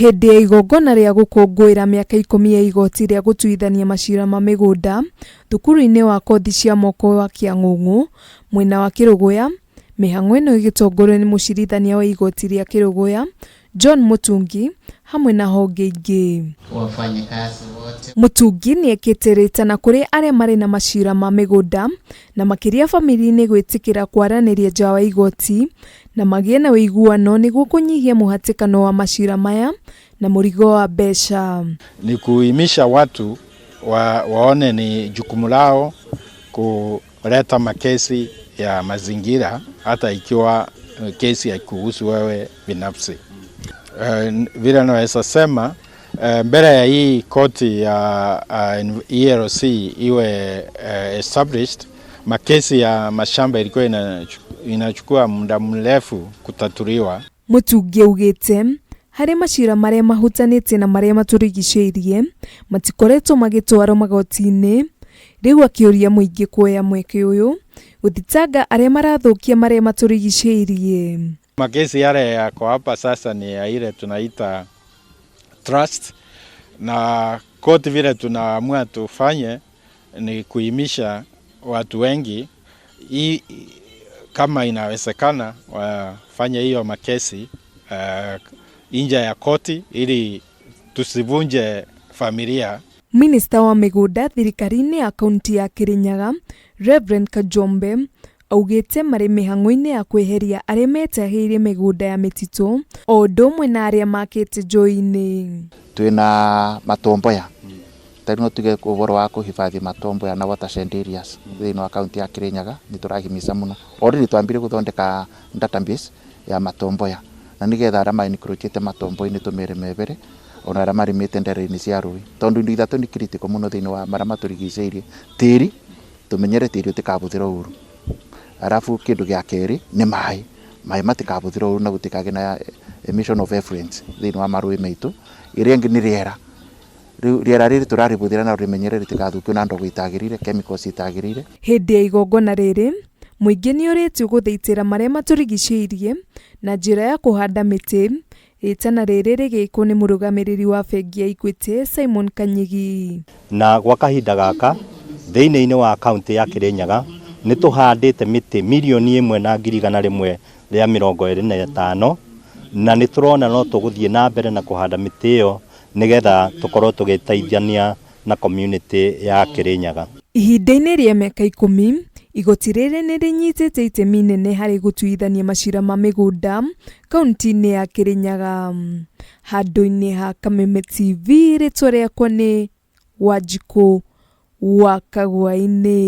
Hĩndĩ ya igongona rĩa gũkũngũĩra mĩaka 10 ya igoti rĩa gũtuithania macira ma mĩgũnda thukuru-inĩ wa kothi cia moko wa Kĩang'ũng'ũ mwena wa Kĩrũgũya, mĩhang'o ĩno ĩgĩtongorio nĩ mũcirithania wa igoti rĩa Kĩrũgũya John Mũtungi hamwe na honge ingĩ. Wafanyikazi wote. Mũtungi nĩekĩte rĩtana kũrĩ arĩa marĩ na macira ma mĩgũnda na makĩria bamĩrĩ-inĩ gwĩtĩkĩra kwaranĩria nja wa igoti na magĩe na ũiguano nĩguo kũnyihia mũhatĩkano wa macira maya na mũrigo wa mbeca. Ni kuhimisha watu waone ni jukumu lao kuleta makesi ya mazingira hata ikiwa kesi haikuhusu wewe binafsi. Vile naweza sema, mbele ya hii koti ya ELC iwe established, makesi ya mashamba ilikuwa inachukua muda mrefu kutatuliwa. Mũtungi augĩte harĩ macira marĩa mahutanĩtie na marĩa matũrigicĩirie matikoretwo magĩtwarwo magoti-inĩ, rĩu akĩũria mũingĩ kuoya mweke ũyũ gũthitanga arĩa marathũkia marĩa matũrigicĩirie. Makesi yale yako hapa sasa ni ya ile tunaita trust, na koti vile tunaamua tufanye ni kuhimisha watu wengi kama inawezekana wafanye hiyo makesi nje ya koti ili tusivunje familia. Minista wa mĩgũnda thirikari-inĩ ya kaunti ya Kirinyaga Reverend Kajombe augĩte marĩ mĩhang'o-inĩ ya kweheria arĩa metahĩire mĩgũnda ya mĩtitũ o ũndũ ũmwe na arĩa makĩte njũĩ-inĩ. Twina matomboya tari no tuge ũhoro wa kũhifadhi matomboya na watershed areas thĩinĩ wa kaunti ya Kirinyaga nĩ tũrahimiza mũno. Already twambire gũthondeka database ya matomboya na nĩgetha arĩa ma-encroachĩte matombo-inĩ tũmere mebere ona arĩa marĩmĩte ndere-inĩ cia rũĩ, tondũ indo ithatũ nĩ critical mũno thĩinĩ wa marĩa matũrigicĩirie. Tĩri, tũmenyere tĩri ũtikabũthĩrwo ũru, arabu kĩndũ gĩa kerĩ nĩ maĩ, maĩ matikabũthĩrwo ũru na gũtikagĩe na emission of effluents thĩinĩ wa marũĩ maitũ. Ĩrĩa ĩngĩ nĩ rĩera, rĩu rĩera rĩrĩ tũrarĩbũthĩra na rĩmenyere rĩtikathũkio na ndogo itagĩrĩire, chemicals itagĩrĩire. Hĩndĩ ya igongona rĩrĩ mũingĩ nĩ ũrĩtio gũthaitĩra marĩa matũrigicĩirie na njĩra ya kũhanda mĩtĩ. Rĩtana rĩrĩ rĩgĩkwo nĩ mũrũgamĩrĩri wa bengi ya Equity Simon Kanyigi. Na gwa kahinda gaka thĩinĩ-inĩ wa kaunti ya Kirinyaga nĩ tũhandĩte mĩtĩ 1,125,000, na nĩ tũrona no tũgũthiĩ na mbere na kũhanda mĩtĩ ĩyo nĩgetha tũkorwo tũgĩteithania na community ya Kirinyaga. Ihinda-inĩ rĩa mĩaka 10 igoti rĩrĩ nĩ rĩnyitĩte itemi inene harĩ gũtuithania macira ma mĩgũnda kaunti-inĩ ya Kirinyaga. Handũ-inĩ ha Kameme TV, rĩtwa rĩakwa nĩ Wanjikũ wa Kagwainĩ.